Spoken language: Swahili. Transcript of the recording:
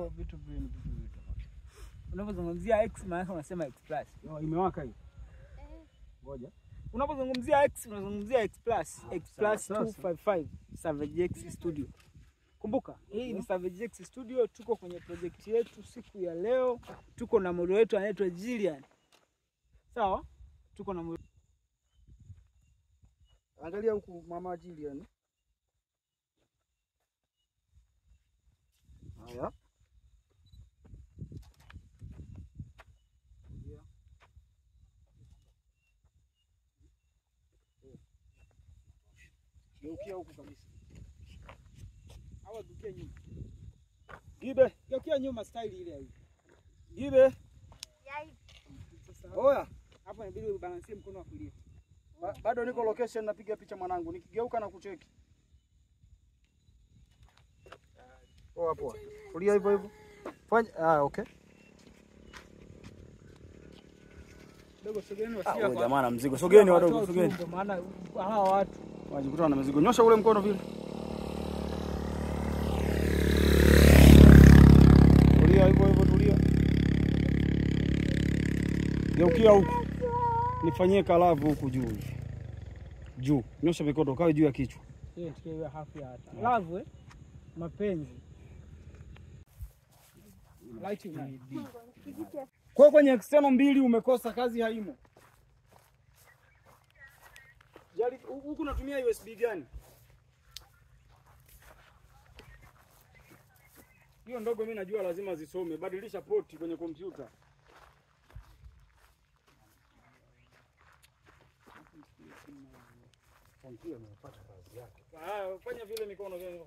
Kwa vitu viwili tofauti. Unapozungumzia X maana unasema X plus. Imewaka hii. Ngoja. Unapozungumzia X unazungumzia X plus, X plus 255 Savage X Studio. Kumbuka, hii ni Savage X Studio, tuko kwenye project yetu siku ya leo. Tuko na model wetu anaitwa Jillian. Sawa? Tuko na model. Angalia huku mama Jillian. Haya. Geukia huku kabisa. Hawa geukia nyuma. Gibe, geukia nyuma style ile hivi. Gibe. Oya. Hapo inabidi ubalansie mkono wa kulia. Bado niko location napiga picha mwanangu. Nikigeuka na kucheki. Poa poa. Tulia hivyo hivyo. Fanya okay. Dogo sogeni wasio. Ah, jamaa na mzigo. Sogeni wadogo, sogeni. Maana hawa watu wajikuta na mizigo. Nyosha ule mkono vile. Tulia hivyo hivyo, tulia. Geukia huku. Nifanyie kalavu huku juu hivi. Juu. Nyosha mikono kawe juu ya kichwa. Hiyo tukiwa hafu ya hata. Love eh? Mapenzi. Lighting. Kwa kwenye external mbili umekosa kazi haimo. Jali huku natumia USB gani? Hiyo ndogo mimi najua lazima zisome. Badilisha poti kwenye kompyuta. Fanya vile mikono vile.